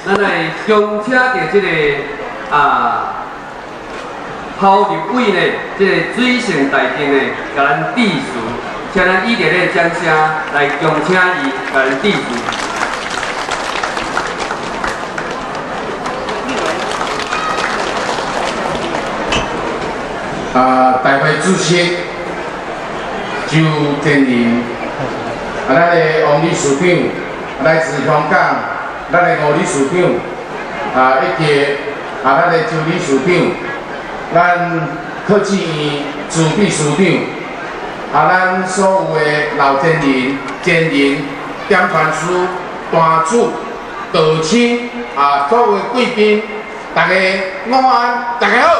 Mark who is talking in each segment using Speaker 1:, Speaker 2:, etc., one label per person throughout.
Speaker 1: 咱來恭請著這个侯立偉呢，這个水性大殿呢，共咱致辭，請咱以熱烈的掌聲來恭請伊共咱致辭。
Speaker 2: 大會主席周天林，咱的王理事長來自香港，咱的吳理事長，以及咱的周理事長，咱科技院朱秘書長，咱所有的老前人、前人、點傳師、壇主、道親，所有的貴賓，大家午安，大家好。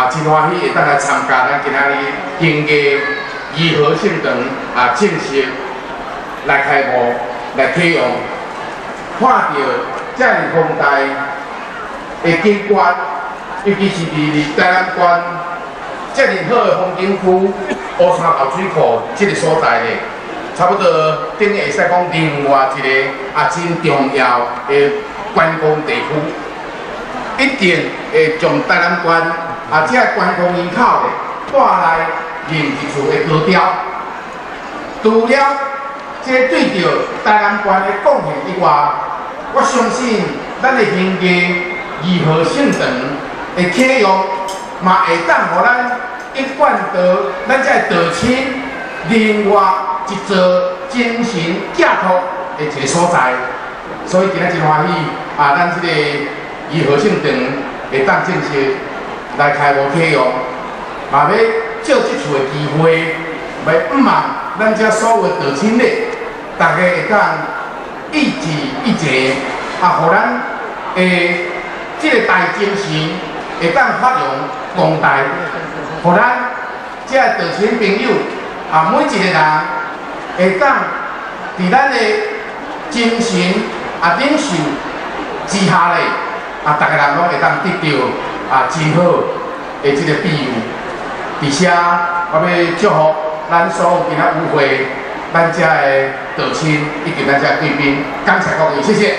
Speaker 2: 真歡喜會當來參加咱今仔日興藝怡和聖堂正式來開幕、來啟用，看著遮爾宏大的景觀，尤其是佇台南縣遮爾好的風景區烏山頭水庫這个所在咧，差不多等於會使講另外一个真重要的觀光地區，一定會將台南縣這个觀光人口咧帶來另一次的高潮。除了這个對著台南縣的貢獻以外，我相信咱的興藝怡和聖堂的啟用，嘛會當予咱一貫道咱這个道親另外一座精神寄託的一个所在。所以今仔真歡喜咱這个怡和聖堂會當正式來開幕啟用，嘛欲藉這次的機會，欲向望咱遮所有的道親咧，大家會當一致一齊，予咱的這个大精神會當發揚光大，予咱遮个道親朋友每一个人會當佇咱的精神領袖之下咧，逐个人攏會當得著真好的這个庇佑。佇遮，我欲祝福咱所有今仔與會，咱遮的道親以及咱遮貴賓，感謝各位，謝謝。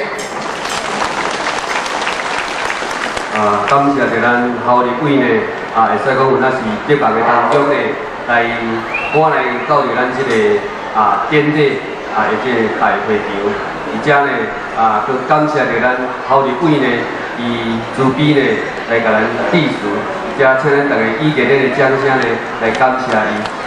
Speaker 1: 感謝著咱侯立偉呢，會使講有那是節目的當中呢，來趕來到佇咱這个典禮的這个大會場，而且呢，閣感謝著咱侯立偉呢，伊慈悲呢來共咱致辭，而且請咱逐家以熱烈的掌聲呢來感謝伊。